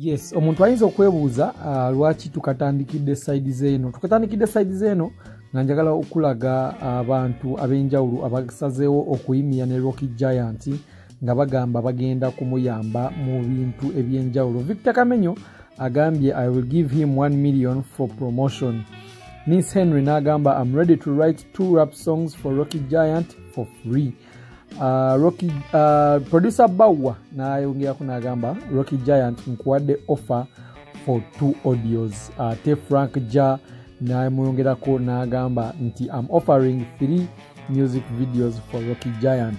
Yes, omuntu ayinza okwebuuza lwaki tukatandikidde side z'eno. Tukatandikidde side z'eno nga njagala okulaga abantu ab'enjawulo abasazeewo okuyimira ne Rocky Giant nga bagamba bagenda kumuyamba mu bintu ebyenjawulo. Victor Kamenyo agambye, "I will give him 1 million for promotion." Miss Henry n'agamba, "I'm ready to write 2 rap songs for Rocky Giant for free." Rocky, producer Bawa n'ayongerako n'agamba, "Rocky Giant, nkuwadde offer for 2 audios." Ate Frank Ja n'amwongerako n'agamba nti, "I'm offering 3 music videos for Rocky Giant."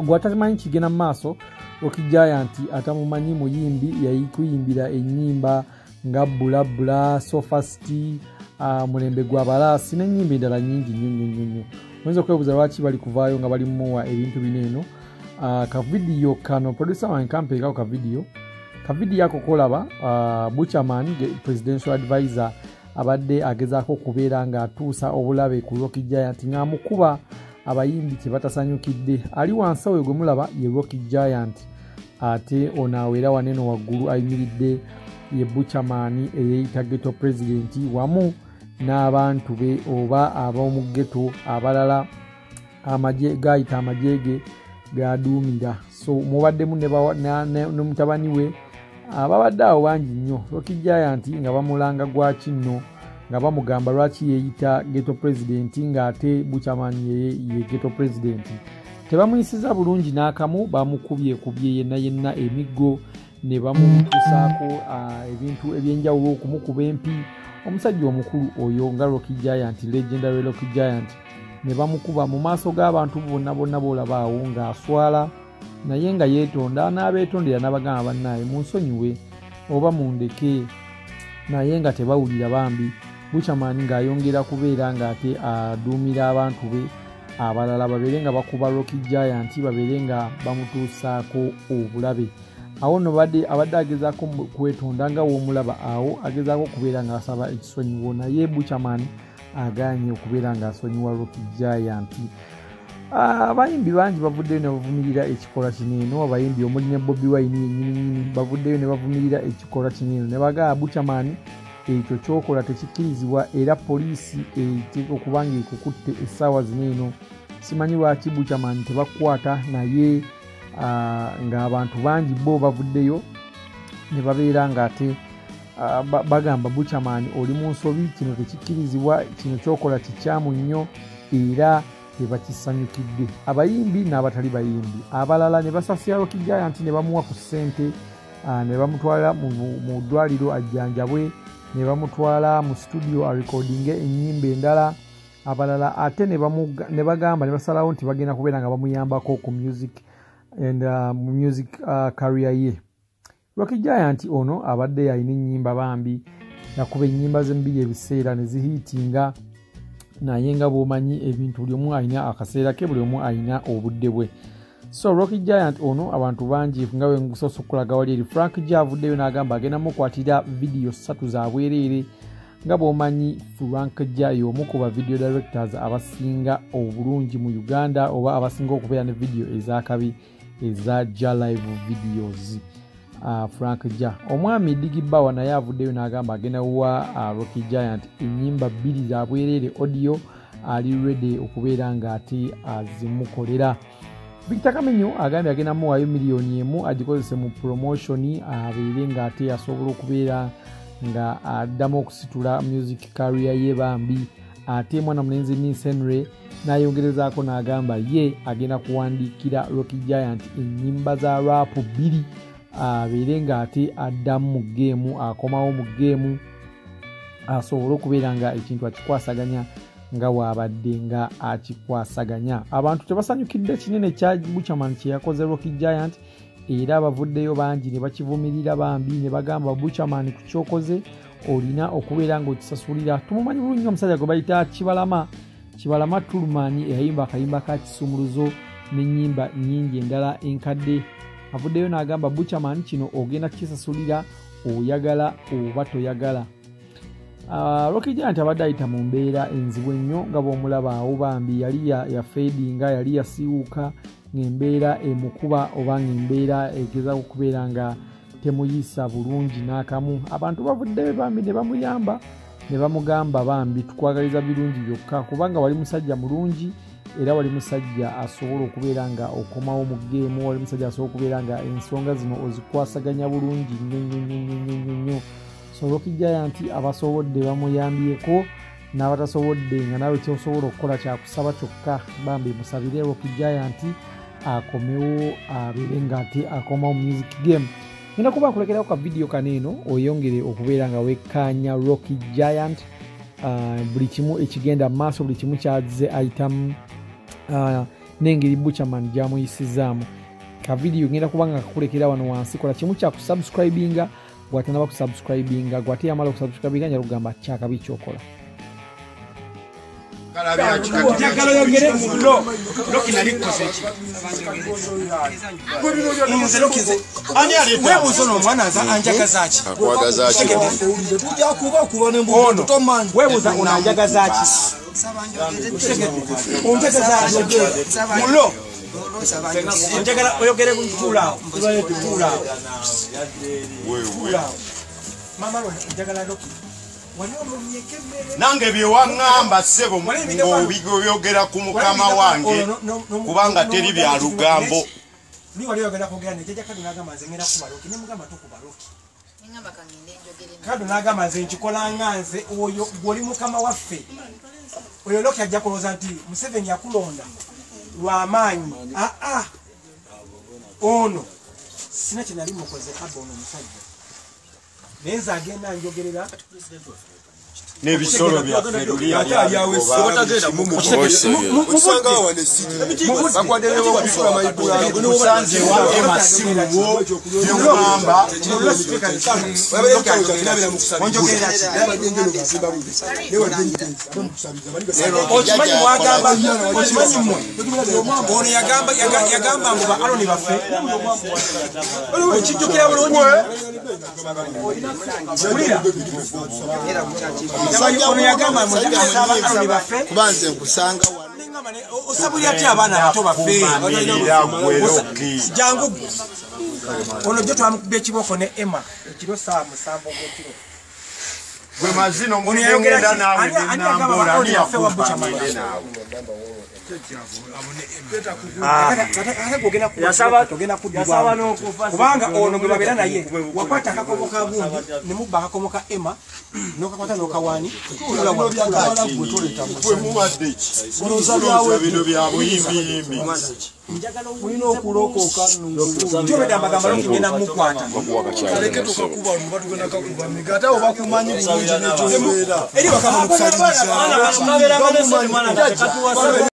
Gwatamanyi kigenda mu maaso, Rocky Giant atamumanyi muyimbi, yayikuyimbira ennyimba nga Bulabula, Sofasti, Mulembe gwa Balaasi n'ennyimba endala nnyingi nnyo nnyo nnyo nnyo. Oyinza okwebuuza lwaki bali kuvaayo nga bali muwa ebintu bino eno. Kavidiyo kano, producer wange kampeekako kavidiyo. Kavidiyo ako kolaba Butcherman, presidential advisor, abadde agezaako okubeera ng'atuusa obulabe ku Rocky Giant ng'amukuba abayimbi kye batasanyukidde. Ali wansi oyo gwe mulaba ye Rocky Giant, ate ono awo era waneno waggulu ayimiridde ye Butcherman eyeeyita ghetto president wamu n'abantu be oba ab'omu ghetto abalala, amagye gayita amagye ge gaduumira. So mubaddemu ne mutabani we, ababadde awo bangi nnyo. Rocky Giant nga bamulanga gwaki nno, nga bamugamba lwaki yeeyita ghetto president ng'ate Butcherman ye ghetto president. Tebamuyisiza bulungi n'akamu, bamukubye kubye yenna yenna emiggo ne bamutuusaako ebintu ebyenjawulo, okumukuba empi. Omusajja omukulu oyo nga Rocky Giant, legendary Rocky Giant, ne bamukuba mu maaso g'abantu bonna bonna boolaba awo ng'aswala, naye nga yeetonda n'abeetondera n'abagamba, "Bannaaye munsonyiwe oba mundeke," naye nga tebawulira bambi. Butcherman ng'ayongera kubeera ng'ate aduumira abantu be abalala babeere nga bakuba Rocky Giant, babeere nga bamutuusaako obulabe. Awo nno abadde agezaako kwetonda nga w'omulaba awo agezaako okubeera ng'asaba ekisonyiwo, naye Butcherman agaanye okubeera ng'asonyiwa Rocky Giant. Abayimbi bangi bavuddeyo ne bavumirira ekikolwa kino eno. Abayimbi omuli ne Bobi Wine yennyininyini bavuddeyo ne bavumirira ekikolwa kino eno ne bagamba, "Butcherman, ekyo kyokola tekikkirizibwa era poliisi eteeka okuba nga ekukutte essaawa zino eno." Simanyi lwaki Butcherman tebakukwata, naye ng'abantu bangi bo bavuddeyo ne babeera ng'ate bagamba, "Butcherman, oli mu nsobi, kino tekikkirizibwa, kino kyokola kikyamu nnyo," era tebakisanyukidde abayimbi n'abatali bayimbi. Abalala ne basasira Rocky Giant ne bamuwa ku ssente, ne bamutwala mu ddwaliro ajjanjabwe, ne bamutwala mu studio arekodinge ennyimba endala. Abalala ate ne bagamba ne basalawo nti bagenda kubeera nga bamuyambako ku music and mu music career ye. Rocky Giant ono abadde alina ennyimba bambi, yakuba ennyimba z'emubiri ebiseera ne zihiitinga, naye nga bw'omanyi ebintu, buli omu alina akaseera ke, buli omu alina obudde bwe. So Rocky Giant ono abantu bangi nga bwe nsoose okulaga wali eri, Frank J avuddeyo n'agamba agenda mukwatira vidiyo 3 za bwereere. Nga bw'omanyi, Frank J y'omu ku ba video directors abasinga obulungi mu Uganda oba abasinga okubeera ne vidiyo ez'akabi eza Ja Live videos. Frank Ja omwami Digi Bawa naye avuddeyo n'agamba agenda wa Rocky Giant ennyimba 2 za bwereere audio, ali ready okubeera ng'ate azimukolera. Victor Kamenyo agambye agenda muwaayo miliyoni 1 agikozese mu promotion, abeere ng'ate asobola okubeera nga addamu okusitula music career ye bambi. Ate mwana mulenzi Nis Henry n'ayongerezaako n'agamba ye agenda kuwandiikira Rocky Giant ennyimba za rap 2, abeere ng'ate addamu mu game, akomawo mu game, asobole okubeera nga ekintu akikwasaganya nga bw'abadde nga akikwasaganya. Abantu tebasanyukidde kinene kya Butcherman kye yakoze Rocky Giant, era abavuddeyo bangi ne bakivumirira bambi ne bagamba, "Butcherman, ku kyokoze olina okubeera ng'okisasulira." Tumumanyi bulungi omusajja gwe bayita Kibalama, Kibalama Tulumani, eyayimba akayimba ka Kisumuluzo n'ennyimba nnyingi endala enkadde, avuddeyo n'agamba, "Butcherman, kino ogenda kukisasulira oyagala oba toyagala." Rocky Giant abadde ayita mu mbeera enzibu ennyo nga bw'omulaba awo bambi, yali yafeedinga, yali yasiiwuuka ng'embeera emukuba oba ng'embeera egezaako okubeera nga temuyisa bulungi n'akamu. Abantu bavuddeyo bambi ne bamuyamba ne bamugamba bambi tukwagaliza birungi byokka, kubanga wali musajja mulungi era wali musajja asobola okubeera nga okomawo mu geemu, wali musajja asobola okubeera nga ensonga zino ozikwasaganya bulungi nnyo nnyo nnyo nnyo nnyo. So Rocky Giant abasobodde bamuyambyeko n'abatasobodde nga naawe kyosobola okukola kyakusaba kyokka, bambi musabire Rocky Giant akomewo abeere nga ate akomawo mu music game. Ngenda kuba nkulekerawo ka vidiyo kano eno oyongere okubeera nga wekkaanya Rocky Giant, buli kimu ekigenda mu maaso, buli kimu kyazze ayitamu, n'engeri Buchaman gy'amuyisizaamu. Ka vidiyo ngenda kuba nga kakulekera wano wansi, kola kimu kya kusubscribinga, bw'atanaba kusubscribinga, gw'ate yamala okusubscribinga nja kugamba kyakabi ky'okola. Njagala oyogere mulo Rocky nali kukoze ki? Nze Rocky nze weebuuza ono omwana anjagaza ki? Weebuuza ono anjagaza ki? Onjagaza ki? Mulo njagala oyogere tuulaawo tuulaawo tuulaawo. Mama njagala Rocky nange bye waŋŋamba ssebo ng'obyogera ku mukama wange kubanga teri bya lugambo. Kado n'agamba nze nkikola nga nze oyo gw'oli mukama waffe. Oyo Rocky ajja kulowooza nti Museveni yakulonda lw'amaanyi. Aa ono sina kye nali mukoze abba ono omusajja. Naye nze agenda njogerera n'ebisolo byaffe luli musanze wa emasimuwo byogamba. Okimanyi mwagamba, okimanyi mmwe ono yagamba ngu ba Aroni baffe, okijjukira bulungi. Ono yagamba asaba Aroni baffe kubanze nkusanga wano osabulira atya abaana abato baffe jangu. Ono jjo twamukubye ekiboko ne Emma ekiro ssaawa 7 ogw'ekiro. Gwe mazino ngenda naawe nenambola ani yakumpangire naawe. Kubanga ono gwe babeera naye wakwata akakomo ka gundi ne mubba akakomo ka Emma n'okakwata n'okawaani. Gwe muwadde ki? Bino bya buyimbiyimbi. Mulina okulokoka jobedde amagamba Rocky ngenda mukwata. Kaleke tukakuba luba tugenda kakuba miga ate obakumanyi bulungi n'ekyobeera eri bakama mukusabiriza.